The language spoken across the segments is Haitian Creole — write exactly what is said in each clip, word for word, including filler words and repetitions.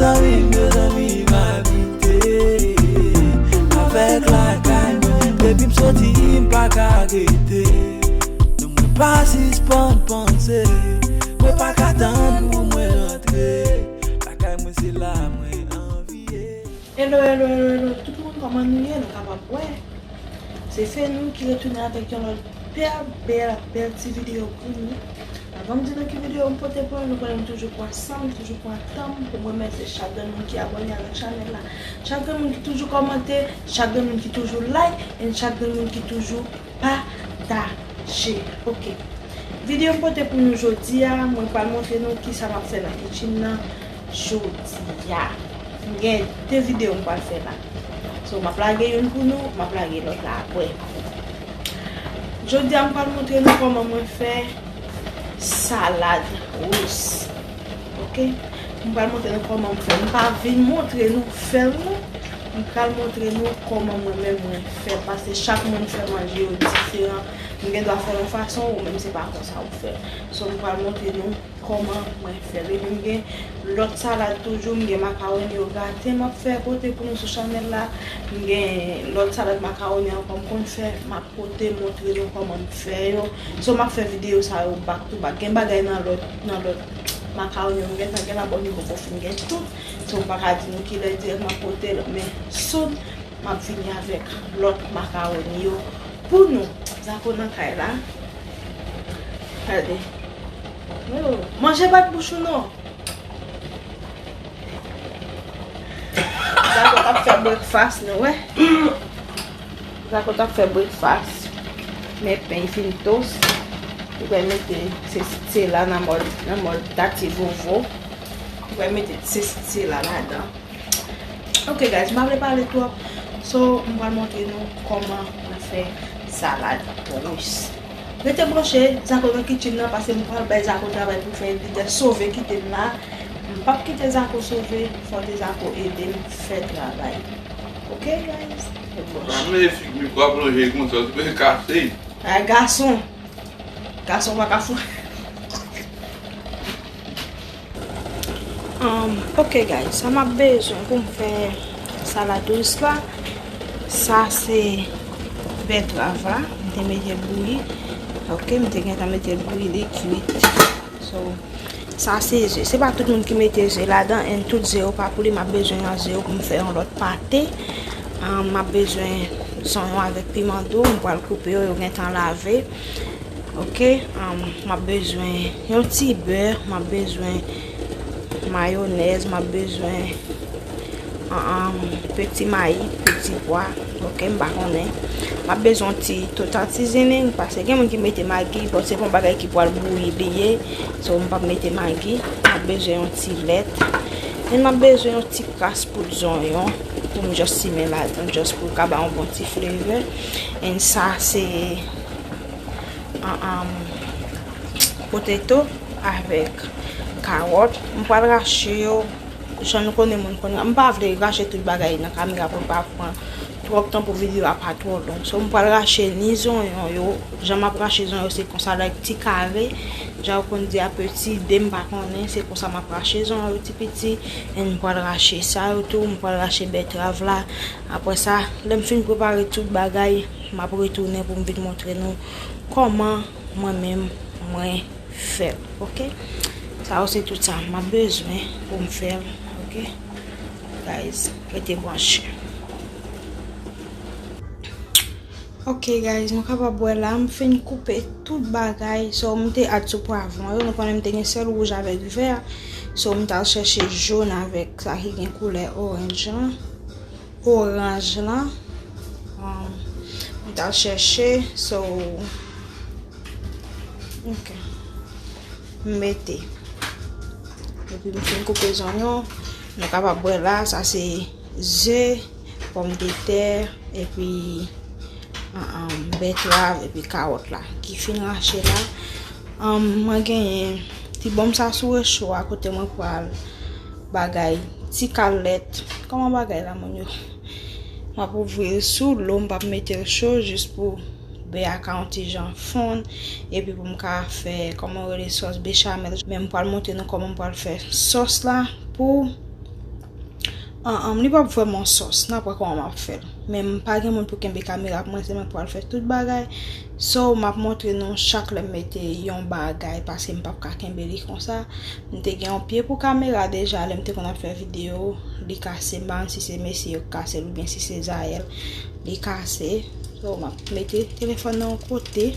Anvi m bezwen viv abite avèk lakay mwen. Depi m soti, m pa ka rete. Non, mwen pa sispann panse. Mwen pa ka tann pou mwen rantre. Lakay mwen se la mwen anvi ye. Hello, hello, hello, hello. Tout moun, kòman nou ye? Nou kapab wè. Se Fenou ki retounen avèk yon lòt bèl, bèl, bèl ti videyo pou nou. Avan m di nou ki videyo m pote pou nou, nou konnen m toujou pran san m, toujou pran tan m pou m remèsye chak grenn moun ki abòne avèk chanèl la. Chak grenn moun ki toujou kòmante, chak grenn moun ki toujou like, and chak grenn moun ki toujou pataje. Ok. Videyo m pote pou nou jodi a, mwen pral montre nou kisa m ap fè nan kitchen nan jodi a. M gen de videyo m pral fè la. So, m ap lage youn pou nou, m ap lage lòt la apre. Jodi a, m pral montre nou kòman mwen fè salad ris. Ok? M pral montre nou kòman m fè. M pa vin montre nou fè l, non. M pral montre nou kòman mwen menm mwen fè. Paske chak moun fè manje yo diferan. M gen dwa fè yon fason, ou menm se pa konsa ou fè. So, m pral montre nou kòman mwen fè l. Epi m gen lòt salad toujou, m gen makawoni yo graten m ap fè pote pou nou sou chanèl la. M gen lòt salad makawoni ankò m konn fè, m ap pote montre nou kòman m fè yo. So, m ap fè videyo sa yo back to back. Gen bagay nan lòt, nan lòt makawoni yo, m gentan gen la, bon, m poko fin gen tout. So, m pa ka di nou kilè dirèk m ap pote l, men soon, m ap vini avèk lòt makawoni yo pou nou. Zako nan kay la. Gade. Oh, manje bat bouch ou non. Zako t ap fè breakfast, nou wè. Zako t ap fè breakfast. Men pen fin toast. Li pral mete sesitye la nan mòd, nan mòd tati vovo. Li pral mete sesitye la ladan. Ok guys, m pa vle pale twòp. So, m pral montre nou kòman mwen fè salad ris. Rete branche, Zako nan kitchen nan, paske m pral bay Zako travay pou fè, li te sove kite m la. M p ap kite Zako sove, fò te Zako ede m fè travay. Ok guys, rete branche. Pa vle figi m ap lonje konsa, ou te kase. Ay gason. Gason pa ka fou. Um, ok guys, sa m ap bezwen pou m fè salad ris la, sa se bètrav la, m te mete l bouyi. Ok, m te gentan mete l bouyi, li kwit. So, sa se ze. Se pa tout moun ki mete ze ladan, and tout ze yo pa pou li. M ap bezwen yon ze yo pou m fè yon lòt pate. Um, m ap bezwen zonyon avèk piman dou, m pral koupe yo, yo gentan lave. Ok, um, m ap bezwen yon ti bè, m ap bezwen mayonèz, m ap bezwen, um, um, peti mayi, peti pwa. Ok, m pa konnen. M ap bezwen yon ti total seasoning, paske gen moun ki mete magi, bon, se pa yon bagay ki pral bouyi li ye. So, m p ap mete magi. M ap bezwen yon ti lèt. E m ap bezwen yon ti kras poud zonyon pou m just simen ladan, just pou l ka ba yon bon ti flavor. And sa se an, an potato avèk kawòt. M pral rache yo. Jan nou konnen, moun konnen. M pa vle rache tout bagay nan kamera pou l pa pran twòp tan, pou videyo a pa twò long. So, m pral rache ni zonyon yo. Jan m ap rache zonyon yo, se konsa, like, ti kare. Jan yo konn di a peti de, m pa konnen. Se konsa m ap rache zonyon yo ti piti. And m pral rache sa yo tou. M pral rache bètrav la. Apre sa, lè m fin prepare tout bagay, m ap retounen pou m vin montre nou kòman mwen menm mwen fè l, ok? Sa yo se tout sa m ap bezwen pou m fè l, ok? Guys, rete branche. Ok, guys, nou kapab wè la, m fin koupe tout bagay. So, m te add sou pwavwon yo. Nou konnen m te gen sèl wouj avèk vè. So, m t al chèche jòn avèk sa ki gen koulè oranj lan. Oranj lan. Um, m t al chèche. So, ok. M mete. Epi m fin koupe zonyon. Nou kapab wè la, sa se ze, pòmdetè, epi, um, um, bètrav, epi kawòt la, ki fin rache la. Um, mwen genyen ti bonm sa sou recho a, kote mwen pral bagay, ti kalèt. Kòman bagay la, moun yo? M ap ouvri l sou lo, m p ap mete l cho, jis pou bè a ka yon ti jan fonn, epi pou m ka fè, kòman yo rele, sòs bechamel. Men m pral montre nou kòman m pral fè sòs la pou An, an, li p ap vrèman sòs, n ap wè kòman m ap fè l. Men m pa gen moun pou kenbe kamera pou mwen, se mwen k pral fè tout bagay. So, m ap montre nou chak lè m mete yon bagay, paske m p ap ka kenbe li konsa. M te gen yon pye pou kamera deja, lè m te konn ap fè videyo, li kase, m pa konn si se mesye yo k kase l oubyen si se Zayèl, li kase. So, m ap mete telefòn nan yon kote,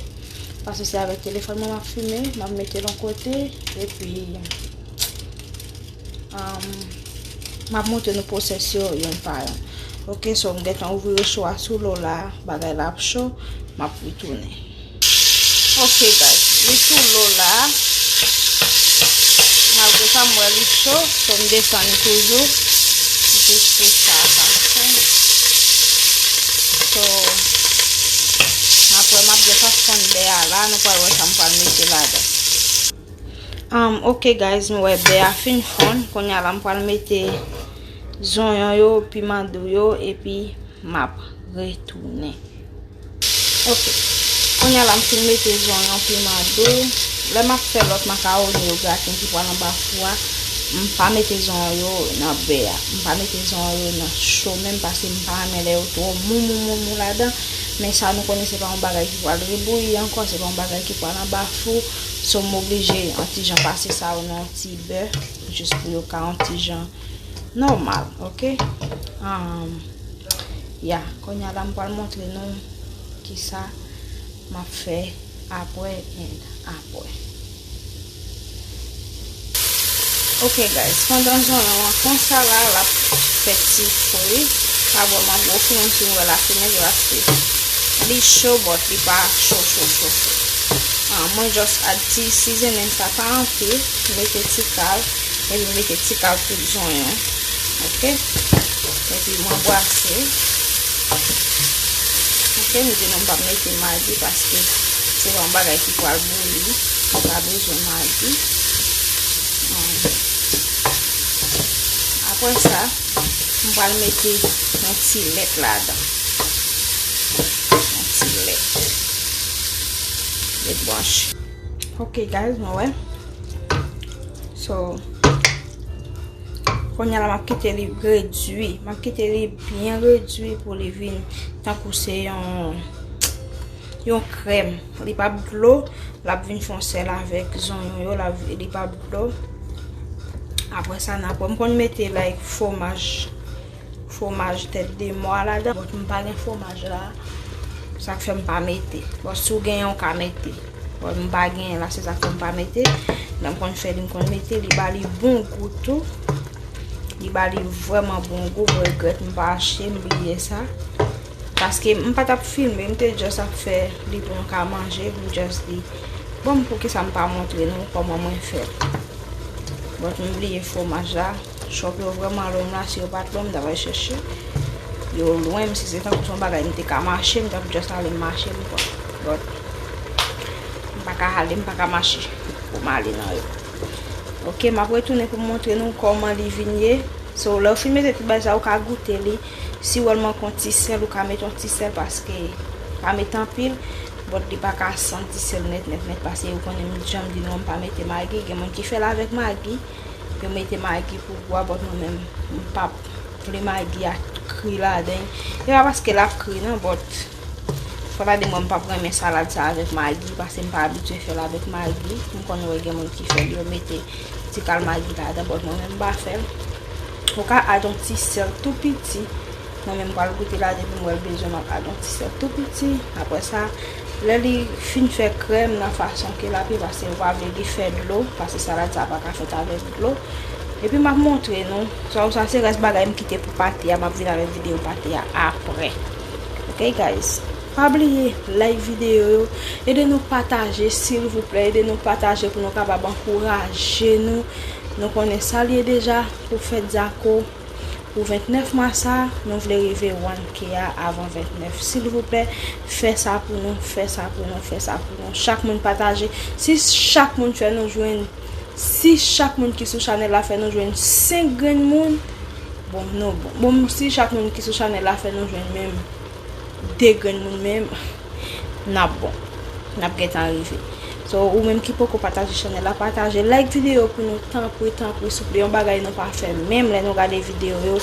paske se avèk telefòn mwen m ap filme, m ap mete l yon kote, epi, um, m ap montre nou pwosès yo youn pa youn. Ok, so m gentan ouvri recho a sou lo la, bagay la ap cho, m ap retounen. Ok, guys, li sou lo la. Malgre sa, m wè li cho, so m desann li toujou. Jis pou sa, sa fè. So, apre, m ap just ap fonn bè a la, nou pral wè sa m pral mete ladan. Um, ok, guys, nou wè bè a fin fonn. Kounye a la, m pral mete zonyon yo, piman dou yo, epi m ap retounen. Ok. Kounye a la, m fin mete zonyon, piman dou. Lè m ap fè lòt makawoni yo graten ki pral anba fou a, m pa mete zonyon yo nan bè a. M pa mete zonyon yo nan cho menm, paske m pa renmen lè yo twò mou, mou, mou, mou ladan. Men sa, nou konnen se pa yon bagay ki pral rebouyi ankò, se pa yon bagay ki pral anba fou. So, m oblije yon ti jan pase sa yo nan yon ti bè, jis pou yo ka yon ti jan nòmal, ok? Um, ya, kounye a la, m pral montre nou kisa m ap fè apre and apre. Ok, guys, pandan zonyon an konsa la, l ap fè ti fri. Pa vrèman gwo fri, menm si nou wè la fimen, paske li cho, but li pa cho, cho, cho, cho. Ah, mwen just add ti seasoning, sa pa anpil. Mete ti kal, epi mete ti kal poud zonyon. Ok? Epi mwen bwase. Ok, m di nou m p ap mete magi paske se pa yon bagay ki pral bouyi. Ou pa bezwen magi. Hmm. Apre sa, m pral mete yon ti lèt ladan. Yon ti lèt. Lèt blanch. Ok, guys, nou wè. So, kounye a la, m ap kite li redui. M ap kite li byen redui pou li vin tankou se yon, yon krèm. Li p ap dlo, l ap vin fè yon sèl avèk zonyon yo, l ap, li p ap dlo. Apre sa, n ap, m konn mete, like, fwomaj, fwomaj tèt de mò a ladan, but m pa gen fwomaj la. Sa k fè m pa mete. But si w genyen, w ka mete. But m pa genyen la, se sa k fè m pa mete. Lè m konn fè li, m konn mete. Li ba li bon gou tou. Li ba li vrèman bon gou. M regrèt m pa achte, m bliye sa. Paske m pa t ap filme, m te just ap fè li pou nou ka manje. M just di, bon, poukisa m pa montre nou kòman mwen fè l? But m bliye fwomaj la. Shop yo vrèman lwen m la, si yo pa t lwen m, m t ap al chèche yo lwen m. Si se tankou se yon bagay m te ka mache, m t ap just ale m mache m pran. But m pa ka ale, m pa ka mache pou m ale nan yo. Ok, m ap retounen pou m montre nou kòman li vin ye. So, lè w fin mete tout bagay sa, ou ka goute li. Si w wè l manke yon ti sèl, ou ka mete yon ti sèl paske pa mete anpil. But li pa ka santi sèl nèt, nèt, nèt paske ou konnen m janm di nou m pa mete magi. Gen moun ki fè l avèk magi. Yo mete magi pou gou a, but mwen menm, m p ap vle magi a kri ladan. E pa paske l ap kri non, but fò ta di mwen m p ap renmen salad sa avèk magi, paske m pa abitye fè l avèk magi. M konn wè gen moun ki fè l, yo mete ti kal magi ladan, but mwen menm m pa fè l. Ou ka add yon ti sèl tou piti. Mwen menm m pral goute la, depi m wè l bezwen, m ap add yon ti sèl tou piti. Apre sa, lè li fin fè krèm nan fason ke l ap ye, paske ou pa vle li fè dlo, paske salad sa pa ka fèt avèk dlo. Epi m ap montre nou, sa, sa se rès bagay m kite pou pate a, m ap vin avèk videyo pate a apre. Ok, guys? Pa bliye like videyo yo, ede nou pataje, silvouplè, ede nou pataje pou nou kapab ankouraje nou. Nou konnen sa l ye deja, pou fèt Zako, pou vennèf mwa sa, nou vle rive one K a avan vennèf. Silvouplè, fè sa pou nou, fè sa pou nou, fè sa pou nou. Chak moun pataje. Si chak moun fè nou jwenn, si chak moun ki sou chanèl la fè nou jwenn senk grenn moun, bon, nou bon. Bon, si chak moun ki sou chanèl la fè nou jwenn menm de grenn moun menm, n ap bon. N ap gentan rive. So, ou menm ki poko pataje chanèl la, pataje, like videyo pou nou, tanpri, tanpri, souple. Yon bagay nou pa fè menm lè nou gade videyo yo,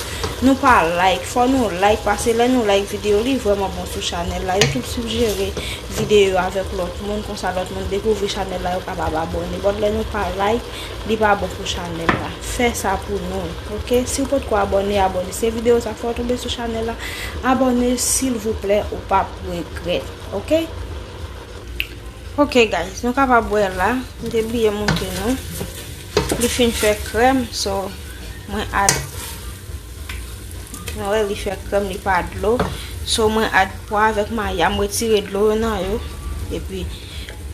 nou pa like. Fò nou like, paske lè nou like videyo, li vrèman bon sou chanèl la. YouTube sijere videyo avèk lòt moun, konsa lòt moun dekouvri chanèl la, yo kapab abòne. But lè nou pa like, li pa bon pou chanèl la. Fè sa pou nou, oke? Si w potko abòne, abòne. Se videyo sa fè w tonbe sou chanèl la. Abòne, silvouplè, ou p ap regrèt, oke? Ok guys, nou kapab wè la, m te bliye montre nou. Li fin fè krèm, so mwen add, nou wè li fè krèm, li pa dlo. So mwen add pwa avèk mayi a, m retire dlo yo nan yo. Epi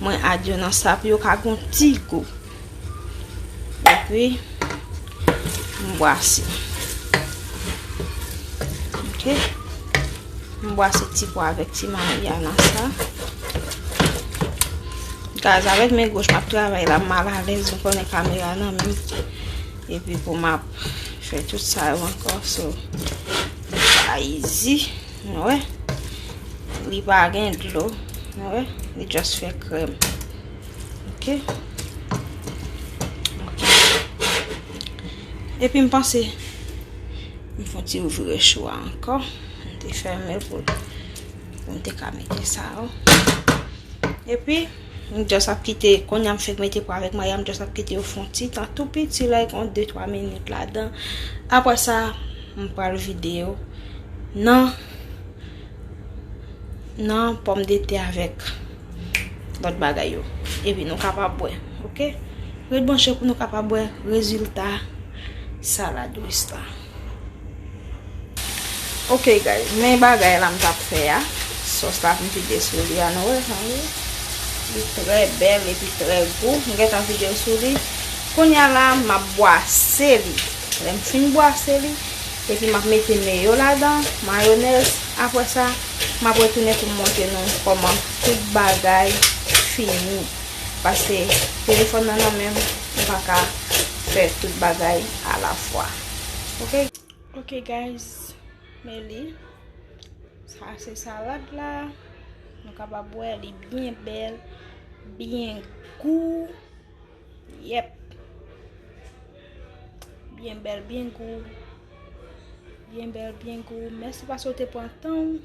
mwen add yo nan sa pou yo ka gon ti gou. Epi m bwase. Ok. M bwase ti pwa avèk ti mayi a nan sa. Guys, avèk men goch m ap travay la, m mal alèz, nou konnen kamera nan men m. Epi pou m ap fè tout sa yo ankò, so, li pa easy, nou wè. Li pa gen dlo, nou wè. Li just fè krèm. Ok. Ok. Epi m panse m fè yon ti ouvri recho a ankò. M te fèmen l pou, pou m te ka mete sa yo. Epi m just ap kite, kounye a m fenk mete pwa avèk mayi a, m just ap kite yo fè yon ti tan tou piti, like yon de twa minit ladan. Apre sa, m pral vide yo nan nan pòmdetè avèk lòt bagay yo. Epi nou kapab wè, ok? Ret branche pou nou kapab wè rezilta salad ris la. Ok guys, men bagay la m t ap fè a. Sòs la m vide sou li a, nou wè jan li. Li trè bèl epi trè gou. M gentan vide l sou li. Kounye a la, m ap bwase li. Lè m fin bwase li, epi m ap mete meyo ladan, mayonèz. Apre sa, m ap retounen pou m montre nou kòman tout bagay fini. Paske telefòn nan nan men m, m pa ka fè tout bagay alafwa. Ok? Ok guys, men li. Sa se salad la. Nou kapab wè li byen bèl, byen gou. Yep. Byen bèl, byen gou. Byen bèl, byen gou. Mèsi paske w te pran tan w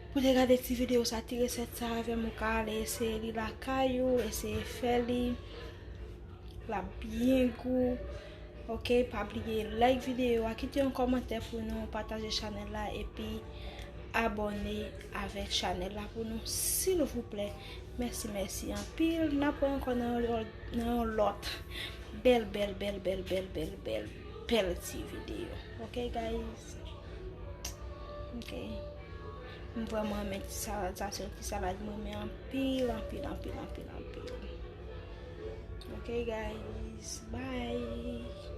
pou te gade ti videyo sa, ti resèt sa avè m. Ou ka ale eseye li lakay ou, eseye fè li. L ap byen gou. Ok, pa bliye like videyo a, kite yon kòmantè pou nou, pataje chanèl la, epi abòne avèk chanèl la pou nou, silvouplè. Mèsi, mèsi anpil. N ap wè ankò nan yon lòt, nan yon lòt bèl, bèl, bèl, bèl, bèl, bèl, bèl, bèl ti videyo. Ok, guys? Ok. M vrèman renmen ti salad sa, se yon ti salad mwen renmen anpil, anpil, anpil, anpil, anpil. Ok, guys. Bye.